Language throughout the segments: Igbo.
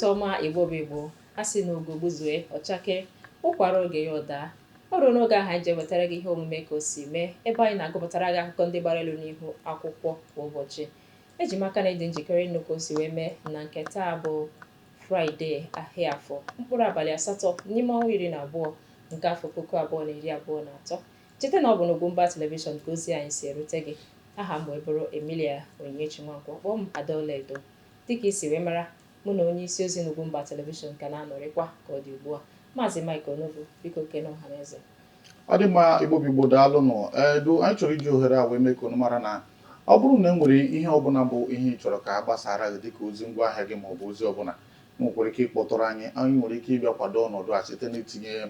Ụtụtụ ọma, Igbo bụ Igbo. A sị na ugo gbuzue, ọ chakee, ụkwa ruo oge ya ọ daa. O ruo n'oge ahụ anyị ji ewetara gị ihe omume Ka O Si Mee, ebe anyị na-agụpụtara gị akụkọ ndị gbara elu n'ihu akwụkwọ kwa ụbọchị. Eji m aka na ị dị njikere ịnụ ka o si wee mee na nke taa bụ Fraịde, ahịa Afọ, mkpụrụ abalị 8 n'ime ọnwa 12 nke afọ 2023. Cheta na ọ bụ n'Ugwumba Telivishọn ka ozi anyị si erute gị. Aha m wee bụrụ Emilia Onyinyechi Nwankwọ, kpọọ m Adaọlaedo. Dịka i si wee mara, mụ na onye isi ozi n'Ugwumba Telivishọn ka na-anọrịkwa ka ọ dị ugbu a, Maazị Mike Onovo. Biko kene ọha na eze. Ọ dị mma, Igbo bụ Igbo, daalụnụ. Edu, anyị chọrọ iji ohere a wee mee ka unu mara na ọ bụrụ na e nwere ihe ọbụla bụ ihe ị chọrọ ka a gbasara gị, dịka ozi ngwaahịa gị maọbụ ozi ọbụla, ị nwekwara ike ịkpọtụrụ anyị. Anyị nwere ike ịbịa kwado ọnọdụ a site n'itinye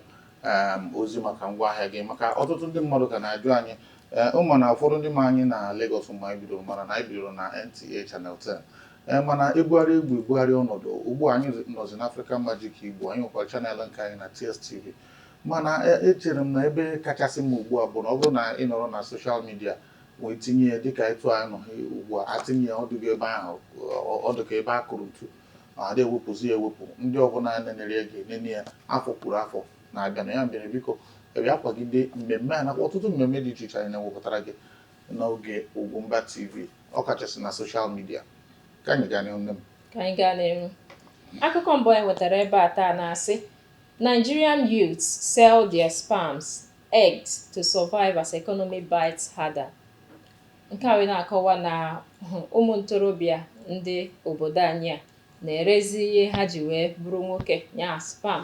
ozi maka ngwaahịa gị, maka ọtụtụ ndị mmadụ ka na-ajụ anyị. Ụma na ụfọdụ ndị ma anyị na Lagos mgbe anyị bidoro mara na anyị bidoro na NTA Channel 10, ee, mana ebugharị egwu, ebugharị ọnọdụ. Ugbu a anyị nọzi na African Magic Igbo, anyị nwekwara channel nke anyị na TSTV. Mana echere m na ebe kachasị mma ugbu a bụ na ọ bụrụ na ị nọrọ na social media wee tinye ya, dịka etu anyị nọ ugbu a atinye ya, ọ dịgo ebe ahụ, ọ dịka ebe a kụrụ ntu, ada ewepụzi ya ewepụ. Ndị ọbụla nenere ya ga-enene ya afọ kwuru afọ na-abịa na ya bịara. Biko bịa kwagide mmemme a nakwa ọtụtụ mmemme dị iche iche anyị na-ewepụtara gị n'oge Ugwumba TV, ọkachasị na social media. Ka anyị gaa n'ihu, nne m. Ka anyị gaa n'ihu. Akụkọ mbụ anyị nwetara ebe a taa na-asị, "Nigerian youths sell their sperms, eggs to survive as economy bites harder." Nke a wee na-akọwa na ụmụ ntorobịa ndị obodo anyị a na-erezi ihe ha ji wee bụrụ nwoke, ya sperm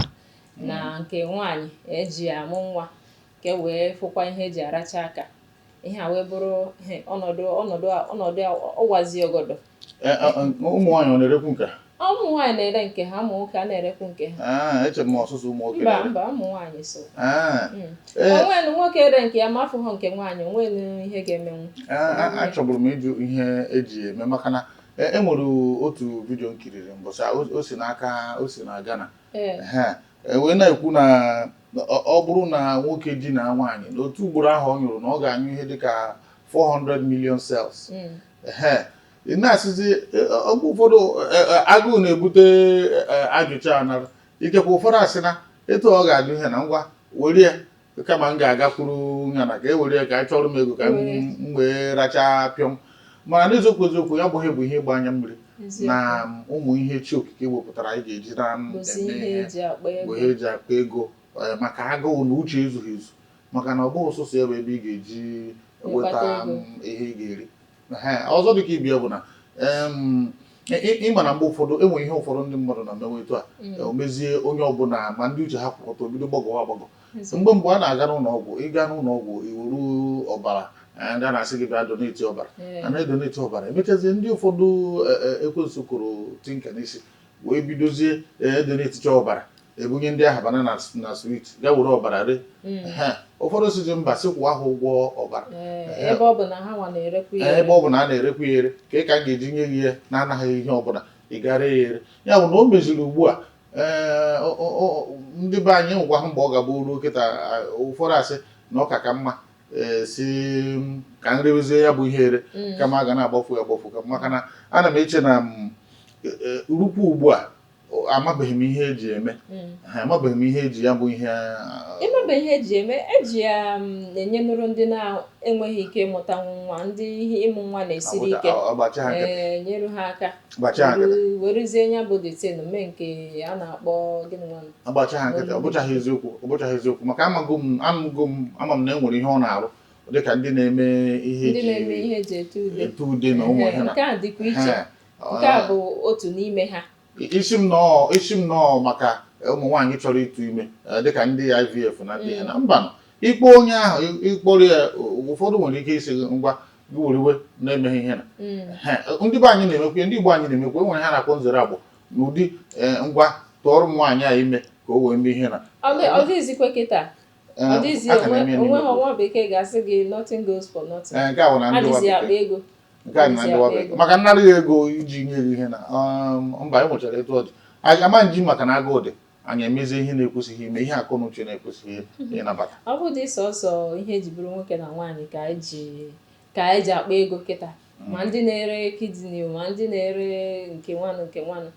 na nke nwaanyị eji amụ nwa, ka e wee fụkwa ihe eji aracha aka. Ihe a wee bụrụ ọnọdụ ọwazi ọgọdọ. Ụmụ nwaanyị ọ na-erekwu nke ha? Ụmụ nwaanyị na-ere nke ha, ụmụ nwoke a na-erekwu nke ha. Eche m ọsụsụ ụmụ nwoke Mba. Na-ere. Mba, ụmụ nwaanyị so. Ee. Onwenu nwoke ere nke ya ma afụghọ nke nwaanyị, onwenu ihe ga-emenwu. Achọburu m ịjụ ihe eji eme, maka na e nwere otu video m kiriri mbọchị a, o si n'aka o si na Ghana. Ehe, wee na-ekwu na ọ bụrụ na nwoke di na nwaanyị na otu ugboro ahụ ọ nyụrụ, na ọ ga-anyụ ihe dịka 400 million cells. Ehe, ị na-asịzi mgbe ụfọdụ agụụ na-ebute ajụcha anara. Ikekwe ụfọdụ asị na etu ọ ga-ajụ ihe na ngwa were ya, kama m ga-agakwuru ya na ka e were ya ka a chọrọ m ego ka m wee rachaa pịọm. Mana n'eziokwu eziokwu, ya bụghị bụ ihe ịgba anya mmiri na ụmụ ihe chi okike wepụtara anyị ga-eji na Bụzi eme ihe ihe eji akpa bụ ego. Ihe eji akpa ego, maka agụụ na uche ezughị ezu, maka na ọ bụghị sọsọ ya bụ ebe ị ga-eji weta Ịkpata ego. Ihe ị ga-eri. Ehe, ọzọ dịka ibia bụ na ịma na mgbe ụfọdụ enwe ihe ụfọdụ ndị mmadụ na-emewe etu a, o mezie onye ọbụla ma ndị uche ha kwụkọta obido gbagọwa agbagọ. Mgbe mbụ a na-aga n'ụlọ ọgwụ, ịga n'ụlọ ọgwụ iwuru ọbara, ndị a na-asị gị bịa donate ọbara. A na-edonate ọbara, emechazie ndị ụfọdụ ekwensu kụrụ tinka n'isi wee bidozie edonatecha ọbara, ebunye ndị ahụ banana na sweet, gaa were ọbara ree. Ehe, ụfọdụ sizi mba, sị kwụọ ha ụgwọ ọbara. Ee, ebe ọ bụ na ha nwa na-erekwa ya. Ebe ọ bụ na a na-erekwa ya ere, ka a ga-eji nye gị ya na-anaghị ihe ọbụla, ị gara ya ere. Ya bụ na o meziri ugbu a, ee, ndị be anyị nwekwa ha mgbe ọ ga-abụ ruo kịta, ụfọdụ asị na ọ ka ka mma, ee, si ka m rewezie ya bụ ihe ere, kama a ga na-agbafu ya agbafu, ka maka na ana m eche na m rukwa ugbu a, amabeghị m ihe eji eme. Ha, amabeghị m ihe eji ya bụ ihe. Ịmabe ihe eji eme, eji ya enyenụrụ ndị na-enweghị ike ịmụta nwa, ndị ihe ịmụ nwa na-esiri ike. Ọgbachi ha nkịtị. Ee, nyere ha aka. Gbachi ha nkịtị. Werezie ya bụ detin mee nke a na-akpọ gịnị nwanụ? Agbachi ha nkịtị. Ọ bụchaghị eziokwu, ọ bụchaghị eziokwu, maka amago m, anụgo m, ama m na e nwere ihe ọ na-arụ, dịka ndị na-eme ihe Ndị na-eme eji ihe eji ete ude. Ete ude na ụmụ ihe na Nke a dịkwa iche. Nke a bụ otu n'ime ha. Isi m nọọ maka ụmụ nwaanyị chọrọ ịtụ ime, dịka ndị IVF na ndị ihe na mba nọ ikpọ onye ahụ, ịkpọrọ ya, ụfọdụ nwere ike isi gị ngwa, gị weriwe na-emeghị ihe na Ehe, ndị be anyị na-emekwa, ndị Igbo anyị na-emekwa. Enwere ha na-akpọ nzere agbọ n'ụdị ngwa tụọrọ m nwaanyị a ime ka o wee mee ihe na Ọ dịzikwa kịta. Ọ dịzi. A ka na-eme ya onwe n'ime ha obodo. nwa bekee ga-asị gị, "Nothing goes for nothing." Ee, nke a bụ na ndị nwa Adịzi akpa bekee ego. Nke a na ndị nwa bekee, maka nnara ya ego iji nye gị ihe na mba, e nwechara etu ọ dị. Anyị ama nji maka na agụụ dị anyị emezie ihe na-ekwesịghị ime, ihe akọ na uche na-ekwesịghị ịnabata. Ọ bụ dị sọsọ ihe eji bụrụ nwoke na nwaanyị ka eji akpa ego kịta, ma ndị na-ere kidney, ma ndị na-ere nke nwanụ nke nwanụ.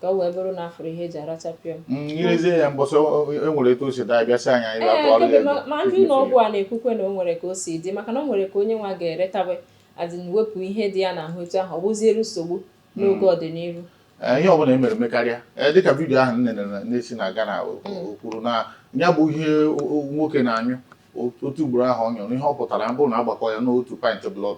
Ka o wee bụrụ na afụrụ ihe eji arachapịa m. Irezie ya mbọsị e nwere etu o si daa, bịa sị anyị anyị bịa Ee, tụọrọ ya kebe ego. ma ndị ụlọ ọgwụ a na-ekwukwe na o nwere ka o si dị, maka na o nwere ka onye nwa ga-eretawe azin wepụ ihe dị ya n'ahụ etu ahụ, ọ bụziere nsogbu n'oge ọdịnihu. Ee, ihe ọbụla e mere mekarịa. Ee, dịka vidiyo ahụ m nenere na-esi na Ghana, o kwuru na ya bụ ihe nwoke na-anyụ otu ugboro ahụ ọ nyụrụ, ihe ọ pụtara mbụ na agbakọ ya n'otu pint blood.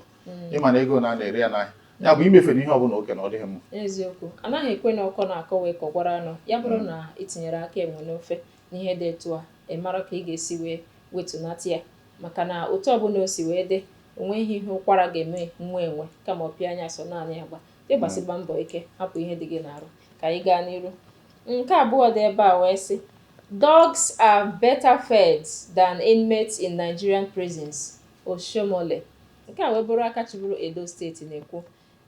Ịma na ego na a na-ere ya n'ahịa, ya bụ imefere ihe ọbụla oke na ọ dịghị mma. Eziokwu, anaghị ekwe na ọkọ na-akọ wee kọgwara anụ ya. Bụrụ na ị tinyere aka enwe n'ofe n'ihe dị etu a, ị mara ka ị ga-esi wee wetunata ya, maka na otu ọbụla o si wee dị, o nweghị ihe ụkwara ga-eme nwa enwe, kama ọ pịa anya so naanị agba. Ịgbasịgba mbọ ike hapụ ihe dị gị n'arụ. Ka anyị gaa n'iru. Nke abụọ dị ebe a wee sị, "Dogs are better fed than inmates in Nigerian prisons," Oshiomhole. Nke a wee bụrụ aka chịburu Edo Steeti na-ekwu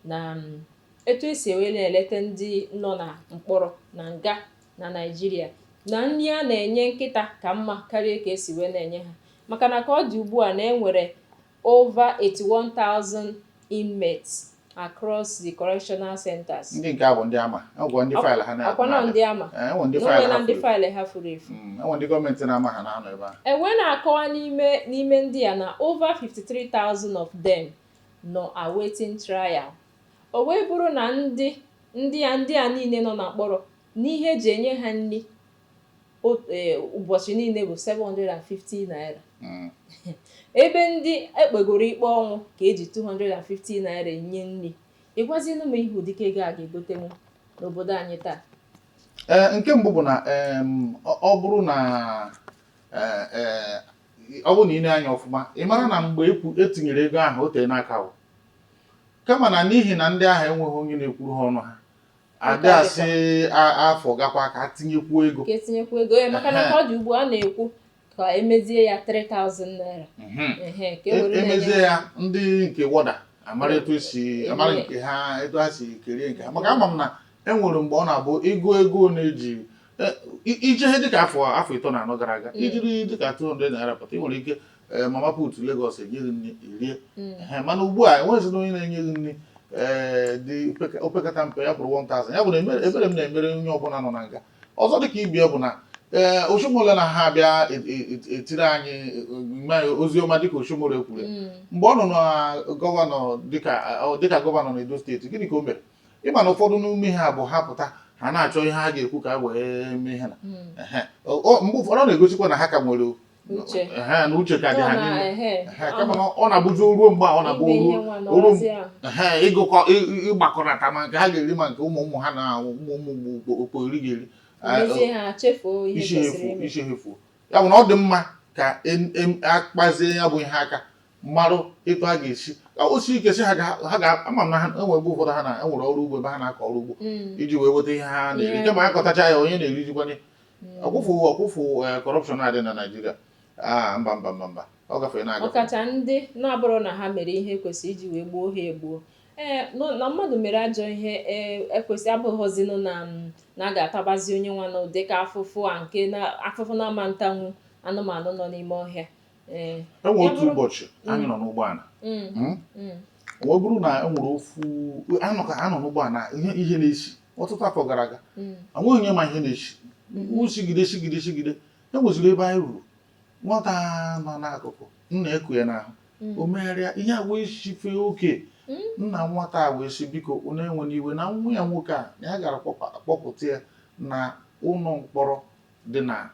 na etu esi ewe na-eleta ndị nọ na mkpọrọ na nga na Naịjirịa, na nri a na-enye nkịta ka mma karịa ka esi wee na-enye ha, maka na ka ọ dị ugbu a na enwere over 81,000 inmates across the correctional centers. Ndị nke a bụ ndị ama, enwekwa ndị faịlụ ha Akwa nọ ndị ama. Ee, enwe ndị na faịlụ onwe na ha ndị furu. Faịlụ ha furu efu. Enwe ndị gọọmenti na-ama ha na-anọ ebe ahụ. E wee na-akọwa n'ime ndị a na over 53,000 of them nọ awaiting trial. O wee bụrụ na ndị a niile nọ na mkpọrọ, n'ihe eji enye ha nri ụbọchị niile bụ 750 naira, ebe ndị ekpegoro ikpe ọnwụ ka eji 250 naira enye nri. Ịgwazinụ m ihe ụdịka ego a ga-egotenwu n'obodo anyị taa? Ee, nke mbụ bụ na ọ bụrụ na ee, ee, ọ bụrụ na ị na-anya ọfụma, ị mara na mgbe etinyere ego ahụ o tee n'aka ahụ, kama na n'ihi na ndị ahụ enweghị onye na-ekwuru ha ọnụ ha, ada asị afọ gakwa ka tinyekwuo ego. Ka etinyekwu ego ya, maka na ka ọ dị ugbu a na-ekwu ka emezie ya 3000 naira. Ehe, ka e were na-enye Emezie ya, ndị nke warder amara etu esi amara nke ha, etu ha si kerie nke ha, maka ama m na enwere mgbe ọ na-abụ ịgụ ego na-eji ije ihe dịka afọ 34 gara aga, ijiri dịka 200 naira pụta, ị nwere ike mama put Lagos enye gị nri irie. Ehe, mana ugbu a enweghịzị onye na-enye gị nri dị opekata mpe ya bụrụ 1000. Ya bụ na ebere m na-emere onye ọbụla nọ na nga ọzọ dịka ibie bụ na ee, Oshiomhole na ha abịa etiri anyị mee ozi ọma dịka Oshiomhole kwuru mgbe ọ nọ na gọvanọ, dịka gọvanọ na Edo Steeti. Gịnị ka o mere? Ịma na ụfọdụ n'ime ha bụ ha pụta, ha na-achọ ihe ha ga-ekwu ka wee mee ihe na ehe. Mgbe ụfọdụ ọ na-egosikwa na ha ka nwere Uche. Ehe, na uche ka dị ha Nọ na n'ime. ehe, Ehe, kama na ọ na-abụzi ruo mgbe a ọ na-abụ ime ihe ruo nwa ruo nọrọzie ahụ. ehe, ịgụkọ ịgbakọnata ma nke ha ga-eri ma nke ụmụ ụmụ ha na ụmụ ụmụ okpori ga-eri. Mezie ha chefuo ihe Isi kwesịrị efu ime. Isi efu ya bụ na ọ dị mma ka akpazie ya bụ ihe aka mmarụ etu a ga-esi ka o sie ike sị ha ga ama m na ha enwe ebe ụfọdụ ha na-enwere ọrụ ugbo, ebe ha na-akọ ọrụ ugbo iji wee weta ihe ha na-eri, kama ha kọtacha ya, onye na-erijikwanye ọkwụfụ ọkwụfụ. Corruption adị na Naịjirịa, ah, mba, mba, mba, mba, ọ gafere na-agafe. Ọkacha ndị na-abụrụ na ha mere ihe kwesịrị iji wee gbuo ha egbuo. Ee, na mmadụ mere ajọ ihe, ee, ekwesị abụghọzinụ na a ga-atabazi onye nwa nọ dịka afụfụ a, nke na afụfụ na-ama ntanwu anụmanụ nọ n'ime ọhịa. Ee. Enwe Ya otu ụbọchị anyị nọ n'ụgbọala, o wee bụrụ na e nwere ofu anọ ka anọ n'ụgbọala, ihe na-esi ọtụtụ afọ gara aga, enweghị onye ma ihe na-esi sigide sigide sigide. E nweziri ebe anyị ruru, nwata nọ n'akụkụ nna eku ya n'ahụ, o megharịa ihe a wee sifee oke. Nna nwata a wee sị, biko, unu enwe n'iwe, na nwa ya nwoke a na ya gara kpọpụta ya na ụlọ mkpọrọ dị na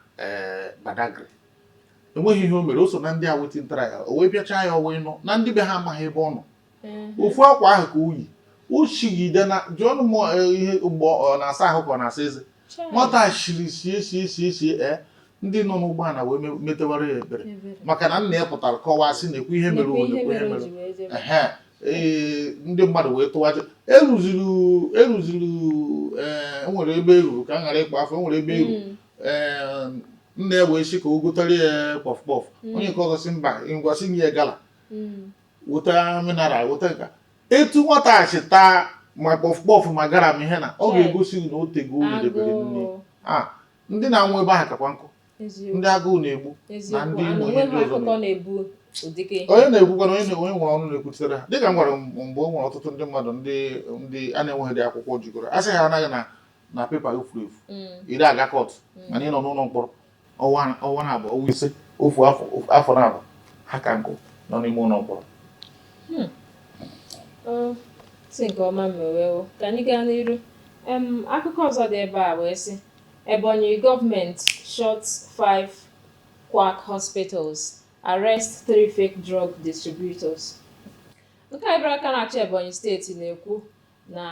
Badagry. Enweghị ihe o mere, o so na ndị awaiting trial. O wee bịachaa ya, o wee nọ na ndị be ha amaghị ebe ọ nọ. Ofu akwa ahụ ka o yi o sigide na jụọnụ m ihe mgbe ọ na-asa ahụ ka ọ na-asa eze. Chai. Nwata a shiri sie sie sie sie, ee, ndị nọ n'ụgbọala wee metewara ya ebere, Ebere. maka na nna ya pụtara kọwaa sị nekwa ihe mere, Nekwa o ihe nekwa ihe mere o mere ji wee jebe. Ehe, ee, ndị mmadụ wee tụwaje eruziri ee, enwere ebe eruru ka m ghara ịkpọ afọ, enwere ebe eru. Ee, nna ya wee sị ka o gotere ya puff puff. Onye nke ọzọ sị mba, ngwa, sị nye ya gala, weta mineral, weta nka. Etu nwata a si taa ma puff puff ma gala ma ihe na ọ Chai. ga-egosi gị na o tego o ridebere nri. Agụụ. A ndị na-anwụ ebe ahụ kakwa nkụ. Eziokwu. Ndị agụụ na-egbu na Eziokwu. ndị Ana Imo, ihe onweghị ndị ọzọ. akụkọ na-ebu ụdịka ihe. Onye na-ekwukwa na onye nwere ọnụ na-ekwuchitere ha, dịka m gwara m mgbe o nwere ọtụtụ ndị mmadụ, ndị a na-enweghị akwụkwọ jikọrọ, a sị ha anaghị na Na paper gị furu efu, ị aga court, mana ị nọ n'ụlọ mkpọrọ ọnwa 2, ọnwa 5, ofu afọ, ofu afọ na abụọ, ha ka nkụ nọ n'ime ụlọ mkpọrọ. Ọ si nke ọma mewewo. Ka anyị gaa n'iru. Akụkọ ọzọ dị ebe a wee sị, Ebonyi government shuts five quack hospitals, arrest three fake drug distributors. Nke a bịara aka na-achị Ebonyi Steeti na-ekwu na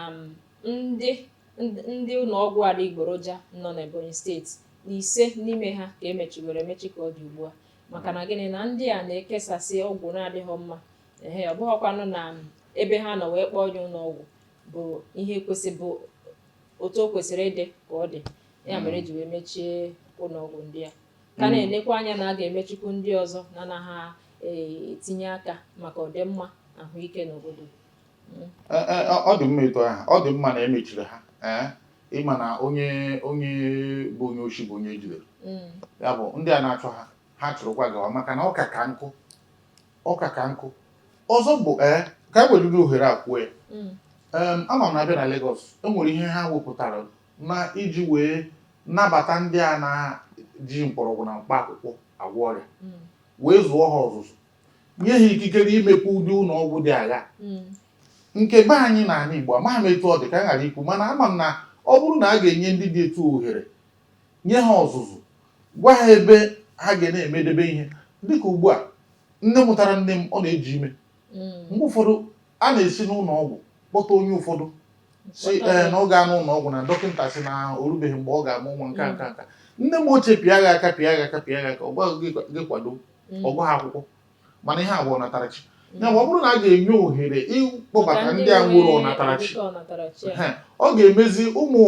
ndị ụlọọgwụ adịgboroja nọ n'Ebonyi Steeti na 5 n'ime ha ka emechigoro emechi ka ọ dị ugbu a. Maka na gịnị? Na ndị a na-ekesasị ọgwụ na-adịghị mma. Ehe, ọ bụghọkwanụ na ebe ha nọ wee kpọọ ya ụlọọgwụ bụ ihe kwesị bụ otu o kwesịrị ịdị ka ọ dị. Ya mere eji wee mechie ụlọọgwụ ndị a, ka na-enekwa anya na a ga-emechikwu ndị ọzọ na anaghị etinye aka maka ọdịmma ahụike n'obodo. Ọ dị mma etu ahụ. Ọ dị mma na emechiri ha. Ee, ịma na onye bụ onye oshi bụ onye ejidere. Ya bụ, ndị a na-achọ ha, ha chụrụkwa gawa, maka na ọka ka nkụ, ọka ka nkụ. Ọzọ bụ, ee, ka e weriri ohere a kwuo ya. Ama m na-abịa na Lagos, e nwere ihe ha wepụtara na iji wee nabata ndị a na-ji mkpọrọgwụ na mkpa akwụkwọ agwọ ọrịa, wee zụọ ha ọzụzụ, nye ha ikikere imepe ụdị ụlọ ọgwụ dị agha. Nke be anyị n'ala Igbo, amaghị m etu ọ dị, ka a ghara ikwu, mana ama m na ọ bụrụ na a ga-enye ndị dị etu ohere, nye ha ọzụzụ, gwa ha ebe ha ga na-emedebe ihe, dịka ugbu a nne mụtara nne m, ọ na-eji ime. Mgbe ụfọdụ, a na-esi n'ụlọ ọgwụ kpọta onye ụfọdụ si ee, na ọ gaa n'ụlọ ọgwụ na dọkịta si na o rubeghị mgbe ọ ga-amụ nwa. Nka nka nka nne m ochie pịa gị aka, pịa gị aka, pịa gị aka, ọ gwaghị gị kwado. Ọgụ ha akwụkwọ, mana ihe abụọ ọnatarachi ya bụ, ọ bụrụ na a ga-enye ohere ịkpọbata ndị a nwere ọnatarachi, ọ ga-emezi ụmụ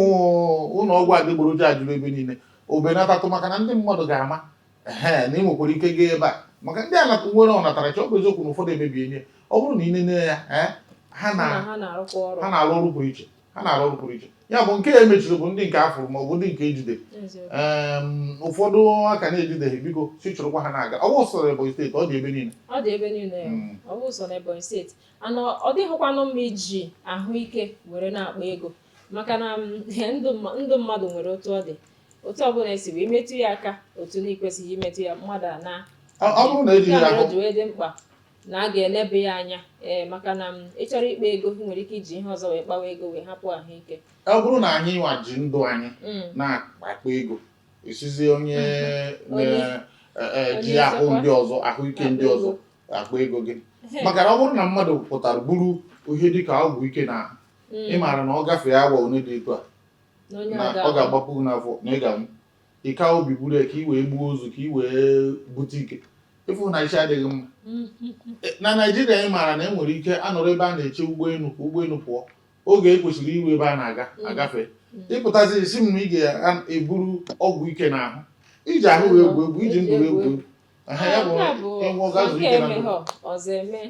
ụlọ ọgwụ adịgboroja ajụrụ ebe niile obenatatụ, maka na ndị mmadụ ga-ama ee na ị nwekwara ike gaa ebe a maka ndị a nwere ọnatarachi. Ọ bụ eziokwu na ụfọdụ emebie nye. Ọ bụrụ na ị nene ya, ee, ha na-arụ ọrụ pụrụ iche, ha na-arụ ọrụ pụrụ iche. Ya bụ, nke a emechiri bụ ndị nke afụrụ ma ọ bụ ndị nke ejide. Ụfọdụ aka na-ejideghị, biko si chụrụkwa ha na-aga. Ọ bụ sọ Ebonyi Steeti, ọ dị ebe niile. Ọ dị ebe niile, ọ bụ sọ n'Ebonyi Steeti ana. Ọ dịghịkwanụ mma iji ahụike were na-akpa ego, maka na ndụ mmadụ nwere otu ọ dị, otu ọbụla esi wee metụ ya aka otu na ikwesịghị imetụ ya, mmadụ a na Ọ bụrụ na ejighị ya ahụ ji wee dị mkpa na a ga-elebe ya anya. Ee, maka na ị chọrọ ịkpa ego, ị nwere ike iji ihe ọzọ wee kpawa ego wee hapụ ahụike. Ọ bụrụ na anyị nwa ji ndụ anyị na-akpa ego, esizie onye ji ahụ ndị ọzọ, ahụike ndị ọzọ akpa ego gị, maka na ọ bụrụ na mmadụ pụtara buru ihe dịka ọgwụ ike na ị maara na ọ gafee awa one dị etu a, na ọ ga-agbapụ n'afọ, na ị ga-anwụ, ịka obi buru ya ka ị wee gbuo ozu, ka ị wee bute ike, ịfụ na isi adịghị mma. Na Naijiria, anyị maara na e nwere ike anọrọ ebe a na-eche ụgbọelu ka ụgbọelu pụọ, oge e kwesịrị iru ebe a na-aga agafe, ịpụtazi isi m na ị ga-eburu ọgwụ ike n'ahụ, iji ahụ wee egwu egwu, iji ndụ wee egwu egwu. Ya bụ, ịnwụ gazu ike na ndụ. Ọzọ eme.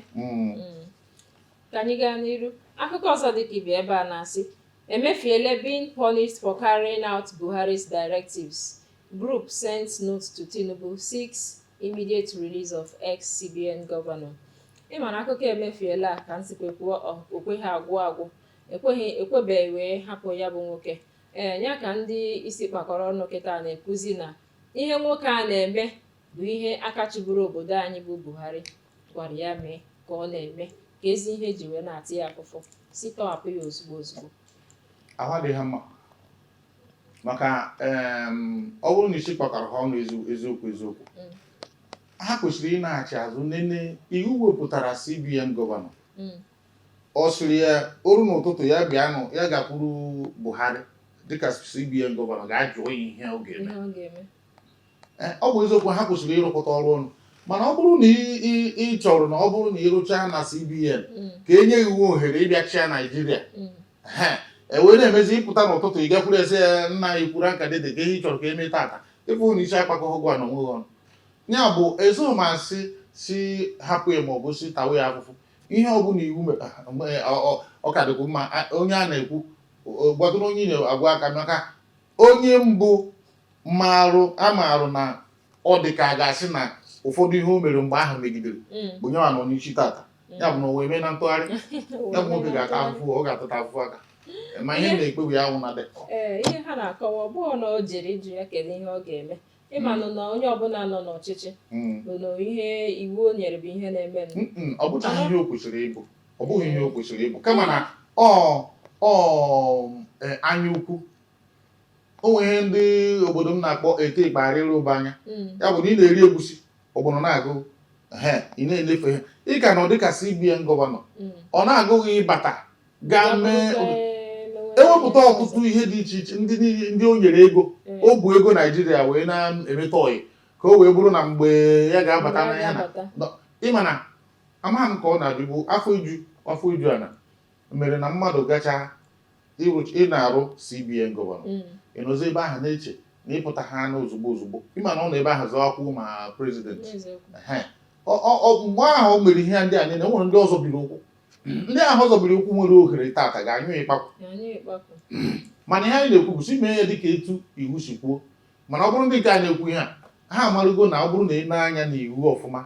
Ka anyị gaa n'iru. Akụkọ ọzọ dị ka ibe ebe a na-asị, Emefiele being punished for carrying out Buhari's directives. Group sends note to Tinubu, seeks immediate release of ex-CBN governor. Ị ma na akụkọ Emefiele a, ka m sikwa kwuo, o kweghị agwụ agwụ, ekweghị, ekwebeghị wee hapụ ya bụ nwoke. Ee, ya ka ndị isi kpakọrọ ọnụ kịta na-ekwuzi na ihe nwoke a na-eme bụ ihe aka chịburu obodo anyị bụ Buhari gwara ya mee ka ọ na-eme, ka ezi ihe ji wee na-atị ya afụfụ, si tọhapụ ya ozugbo ozugbo. Ahụ adịghị ha mma, maka ọ bụrụ na isi kpakọrọ ha ọnụ, eziokwu eziokwu, ha kwesịrị ịnaghachi azụ nene iwu wepụtara CBN governor. Ọ sịrị ya oru n'ụtụtụ ya bịanụ, ya gakwuru Buhari dịka CBN governor, ga-ajụọ ya ihe ọ ga-eme. Ihe ọ ga-eme. Ọ bụ eziokwu, ha kwesịrị ịrụpụta ọrụ ọnụ, mana ọ bụrụ na ị chọrọ na ọ bụrụ na ịrụchaa na CBN ka enye gị ohere ịbịa chịa Naijiria, e wee na-emezi ịpụta n'ụtụtụ, ị gakwuru eze ya, nna anyị kwuru aka dede ka ihe ị chọrọ ka eme tata, ịfụ na isi akpakọghị gwa na onwe gị ọnụ. Ya bụ, ezoghị m asị si hapụ ya maọbụ si tawe ya afụfụ. Ihe ọbụla iwu ọ ka dịkwa mma. Onye a na-ekwu gbadoro onye ị na-agwa aka, maka onye mbụ marụ amarụ na ọ dị ka a ga-asị na ụfọdụ ihe o mere mgbe ahụ megidere bụ nyewa nọ n'isi tata. Ya bụ na o wee mee na ntụgharị, ya bụ nwoke ga-ata afụfụ, ọ ga-atata afụfụ aka. Ma ihe m na-ekpebi ya wụ na dị. Ee, ihe ha na-akọwa, ọ bụghị na o jere ịjụ ya kedu ihe ọ ga-eme. Ịma nụ na onye ọbụla nọ n'ọchịchị bụ na ihe iwu o nyere bụ ihe na-eme. Ọ bụchaghị ihe o kwesịrị ịbụ, ọ bụghị ihe o kwesịrị ịbụ, kama na ọ anya ukwu. O nwere ihe ndị obodo m na-akpọ ete ikpe arịrị ụba anya. Ya bụ na ị na-eri egusi, ọgbọnọ na-agụ, ehe, ị na-elefe ihe ị ka nọ dịka CBN governor. Ọ na-agụghị ịbata gaa mee ewepụta ọtụtụ ihe dị iche iche, ndị niile ndị o nyere ego, o bu ego Naijiria wee na-emeta ọyị, ka o wee bụrụ na mgbe ya ga-abata na ya na ịma na amaghị m ka ọ na-adịbu afọ iju ana mere na mmadụ gacha ị na-arụ CBN governor, ị nọzi ebe ahụ na-eche na ịpụta ha na ozugbo ozugbo, ịma na ọ nọ ebe ahụ zọọ akwụ ma president. Ehe. Mgbe ahụ o mere ihe ndị a niile, e nwere ndị ọzọ biri ụkwụ, ndị ahụ ọzọ biri ụkwụ nwere ohere tata ga-anyụ ịkpakwu. Mana ihe anyị na-ekwu bụ si mee ya dịka etu iwu si kwuo. Mana ọ bụrụ ndị nke a na-ekwu ihe a, ha amarụgo na ọ bụrụ na ị na-anya n'iwu ọfụma,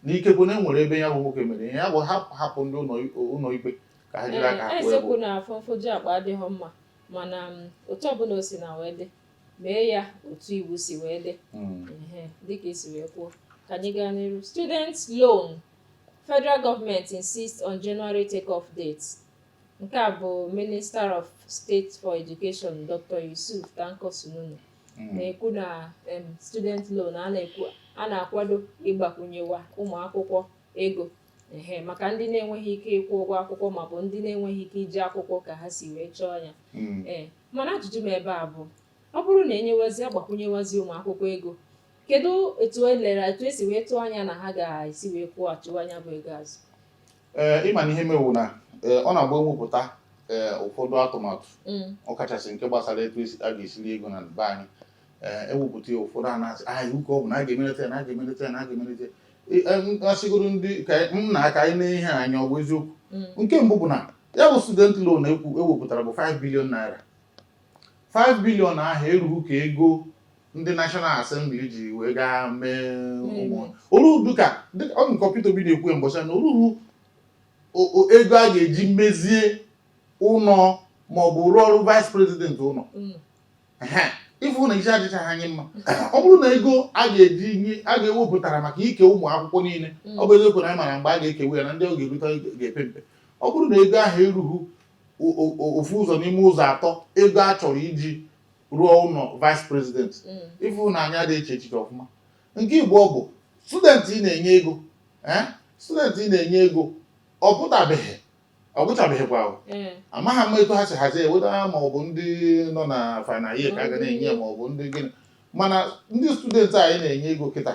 na ikekwe na e nwere ebe ya bụ nwoke mere ihe ya bụ hapụ ndị ụlọ ikpe ka ha jiri aka ha kwụọ Eziokwu ego. Na afọ mfoju akpa adịghị mma, mana otu ọbụla o si na wee dị, mee ya otu iwu si wee dị. Ehe, dịka esi wee kwuo. Ka anyị gaa n'iru. Student loan: federal government insists on January take-off date. Nke a bụ Minister of State for Education, Dr. Yusuf Tanko Sununu, na-ekwu na student loan a na-ekwu a na-akwado ịgbakwunyewa ụmụ akwụkwọ ego, ehe, maka ndị na-enweghị ike ịkwụ ụgwọ akwụkwọ maọbụ ndị na-enweghị ike iji akwụkwọ ka ha si wee chọọ ya. Ee, mana ajụjụ m ebe a bụ, ọ bụrụ na enyewazi agbakwunyewazi ụmụ akwụkwọ ego, kedu etu e lere, etu esi wee tụọ anya na ha ga-esi wee kwụghachiwa anya bụ ego azụ? Ee, ịma na ihe mewu na ọ na-agba ewepụta ụfọdụ atụmatụ, ọkachasị nke gbasara etu a ga-esiri ego na be anyị, ewepụta ya, ụfọdụ a na-asị a iwu ka ọ bụ na a ga-emelite ya, na a ga-emelite ya, na a ga-emelite ya. Asịgoro ndị ka m na aka anyị na ihe anya, ọ bụ eziokwu. Nke mbụ bụ na ya bụ student loan ekwu ewepụtara bụ 5 billion naira. 5 billion ahụ erughị ka ego ndị National Assembly ji wee gaa mee ụmụ oru dịka ọ bụ nke Peter Obi na-ekwu ya mbọchị na oruhu ego a ga-eji mezie ụlọ maọbụ rụọ ọrụ vice president ụlọ. Ehe, ịfụ na isi adịchaghị anyị mma. Ọ bụrụ na ego a ga-eji nye a ga-ewepụtara maka ike ụmụ akwụkwọ niile, ọ bụ eziokwu na anyị mara mgbe a ga-ekewe ya na ndị ọ ga-erute ga-epe mpe. Ọ bụrụ na ego ahụ erughị ofu ụzọ n'ime ụzọ atọ ego a chọrọ iji rụọ ụlọ vice president, ịfụ na anyị adịghị eche echiche ọfụma. Nke igbo bụ student ị na-enye ego, student ị na-enye ego, ọ pụtabeghị, ọ gụchabeghịkwa ahụ. Amaghị m etu ha si hazie eweta, ma ọ bụ ndị nọ na final year ka a ga na-enye ya, ma ọ bụ ndị gịnị. Mana ndị student anyị na-enye ego kịta,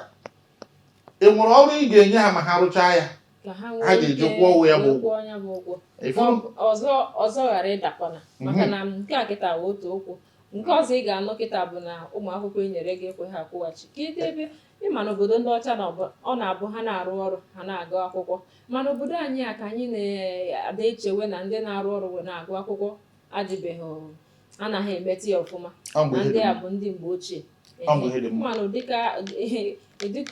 e nwere ọrụ ị ga-enye ha ma ha rụchaa ya ka ha ha nwee ga-eji ike kwụọ ụgwọ ya bụ wee ụgwọ. Kwụọ ya bụ ụgwọ. Ịfụrụ? Ọzọ ọzọ ghara ịdakwana, maka na nke a kịta wụ otu okwu. Nke ọzọ ị ga-anụ kịta bụ na ụmụ akwụkwọ e nyere ego ekwe ha akwụghachi. Kedu ebe ịma na obodo ndị ọcha na ọ na-abụ ha na-arụ ọrụ, ha na-agụ akwụkwọ, mana obodo anyị a ka anyị na-ada echewe na ndị na-arụ ọrụ wee na-agụ akwụkwọ adịbeghị, anaghị emetụ ya ọfụma. Ọ mgbe Na ihe ndị dị a mma. bụ ndị mgbe ochie. Ọ mgbe ihe dị mma. Mana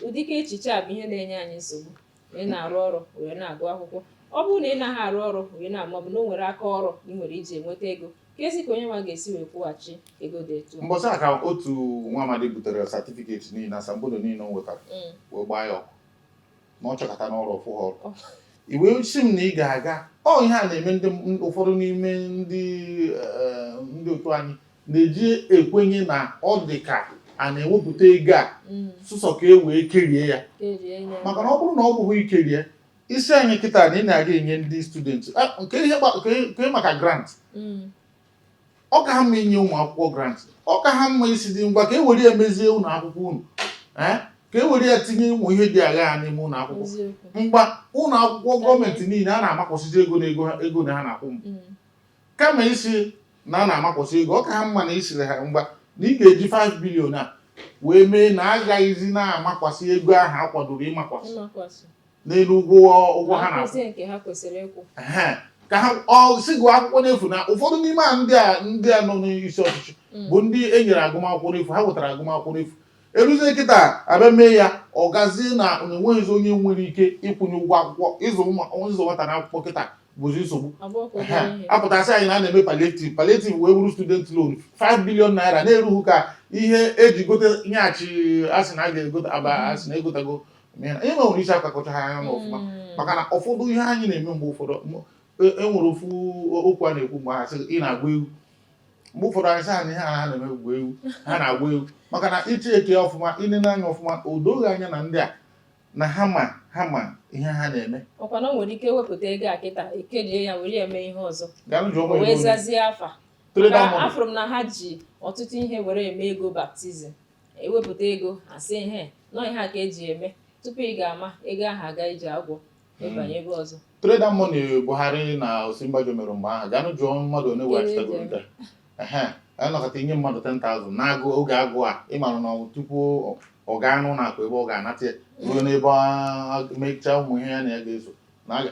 ụdịka echiche a bụ ihe na-enye anyị nsogbu. Ị na-arụ ọrụ wee na-agụ akwụkwọ, ọ bụrụ na ị naghị arụ ọrụ wee na-ama bụ na o nwere aka ọrụ ị nwere iji enweta ego, ka ezi ka onye nwa ga-esi wee kwụghachi ego dị etu a? Mbọsị a ka otu nwa amadi butere certificate niile, asambodo niile o nwetara, wee gbaa ya ọkụ na ọ chọkọta n'ọrụ ọfụ ha ọrụ. I wee sị m na ị ga-aga ọ ihe a na-eme ndị ụfọdụ n'ime ndị otu anyị na-eji ekwenye na ọ dị ka a na-ewepụta ego a sụsọ ka e wee kerie ya. Kerie ya. Maka na ọ bụrụ na ọ bụghị ikerie isi anyị kịta na ị na-aga enye ndị student nke ihe nke maka grant, ọ ka ha mma inye ụmụ akwụkwọ grant, ọ ka ha mma isi dị ngwa ka e were ya mezie ụlọ akwụkwọ unu, ka e were ya tinye ụmụ ihe dị agha n'ime ụlọ akwụkwọ. Mgba ụlọ akwụkwọ gọọmenti niile a na-amakwụsịzi ego na ego ego na ha na-akwụ m, kama isi na a na-amakwụsị ego, ọ ka ha mma na isiri ha mgba na ị ga-eji 5 billion a wee mee na agaghịzi na-amakwasị ego ahụ a kwadoro ịmakwasị Ịmakwasị. n'elu ụgwọ ha na-akwụ. Akwụsị nke ha kwesịrị ịkwụ. Ehe, ka ha ọ si gụọ akwụkwọ n'efu, na ụfọdụ n'ime a ndị a nọ n'isi ọchịchị bụ ndị e nyere agụmakwụkwọ n'efu, ha nwetara agụmakwụkwọ n'efu, eruzie kịta abịa mee ya ọ gazie na enweghịzi onye nwere ike ịkwụnye ụgwọ akwụkwọ ịzụ nwata n'akwụkwọ kịta. Bụzi nsogbu. Ọ bụ ọkwa obere ihe. Apụtasị anyị na a na-eme palliative. Palliative wee bụrụ student loan 5 billion naira na-erughị ka ihe eji gote nyeghachi. Asị na a ga-egote aba, asị na egotago ihe na- ihe nwere isi akakọcha ha anya n'ọfụma, maka na ụfọdụ ihe anyị na-eme mgbe ụfọdụ e nwere ofu okwu a na-ekwu mgbe ha sị ị na-agba egwu. Mgbe ụfọdụ anyị sị ha na ihe a ha na-eme bụ egwu ha na-agba egwu, maka na iche eke ọfụma, inene anya ọfụma, o doghị anya na ndị a na ha ma ihe ha na-eme. Ọkwa na o nwere ike wepụta ego a kịta, ekerie ya were ya mee ihe ọzọ. Gaa jụọ. O wee zazie afa. Trader Ka money. Afụrụ m na ha ji ọtụtụ ihe were eme ego baptism. Ewepụta ego, asị ihe nọ ihe a ka eji eme, tupu ị ga-ama, ego ahụ aga iji agwọ ịbanye ebe ọzọ. Trader money Buhari na Osinbajo mere mgbe ahụ, gaa jụọ mmadụ one weghachitagoro nke ehe anọkọta inye mmadụ 10,000 na-agụ oge agụ a, ịmara na ọ tupu ọ gaa n'ụlọ akụ ebe ọ ga-anata ya ruo n'ebe a mechaa ụmụ ihe ya na ya ga-eso.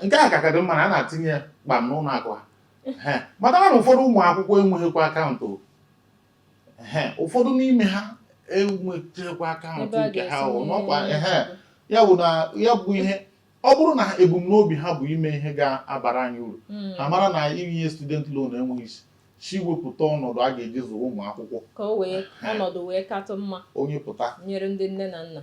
Nke a ka dị mma na a na-atinye ya kpam n'ụlọ akụ ha. Ehe, mata na ụfọdụ ụmụ akwụkwọ enweghịkwa akaụntụ o. Ehe, ụfọdụ n'ime ha enwechakwa akaụntụ ebe a nke ha o ga-etinye n'ọkwa. Ehe, ya bụ na ya bụ ihe ọ bụrụ na ebumnobi ha bụ ime ihe ga-abara anyị uru, ha mara na inye student loan enweghị isi, si wepụta ọnọdụ a ga-eji zụọ ụmụ akwụkwọ. Ka o wee ọnọdụ wee katụ mma onye pụta nyere ndị nne na nna.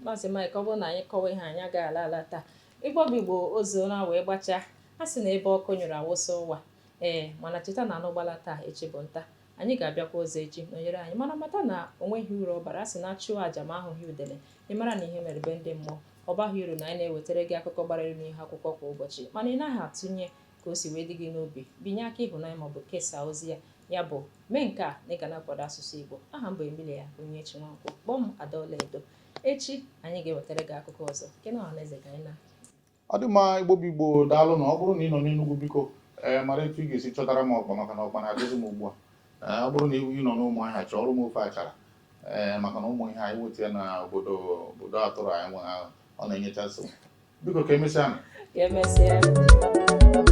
Maazị Mike, ọ bụrụ na anyị kọwa ihe, anyị agaghị ala ala taa. Igbo bụ Igbo, ozuola wee gbachaa. A sị na ebe ọkụ nyụrụ awụsa ụwa. Ee, mana cheta na anụ gbala taa, echi bụ nta. Anyị ga-abịakwa ọzọ echi. Nọnyere anyị, mana mata na o nweghị uru ọ bara. A sị na achụọ àjà ma ahụghị udele, ị mara na ihe mere be ndị mmụọ. Ọ baghị uru na anyị na-ewetara gị akụkọ gbara elu n'ihu akwụkwọ kwa ụbọchị, mana ị naghị atụnye ka o si wee dị gị n'obi, binye aka ịhụnanya maọbụ kesaa ozi ya. Ya bụ mee nke a na ị ga na-akwado asụsụ Igbo. Aha m bụ Emilia Onyinyechi Nwankwọ, kpọọ m Adaọla Edo. Echi anyị ga-ewetara gị akụkọ ọzọ nke na ọhaneze ka anyị na Ọ dị mma. Igbo bụ Igbo, daalụ. Na ọ bụrụ na ị nọ n'Enugwu, biko, ee, mara etu ị ga-esi chọtara m ọkpa, maka na ọkpa na-agụzi m ugbu a. Ee, ọ bụrụ na ị nọ n'Ụmụahịa, chọọrọ m ofe achara, ee, maka na ụmụ ihe anyị nweta ya na obodo atụrụ anyị nwe ahụ, ọ na-enyecha nsogbu. Biko, ka emesịa. Ka emesịa.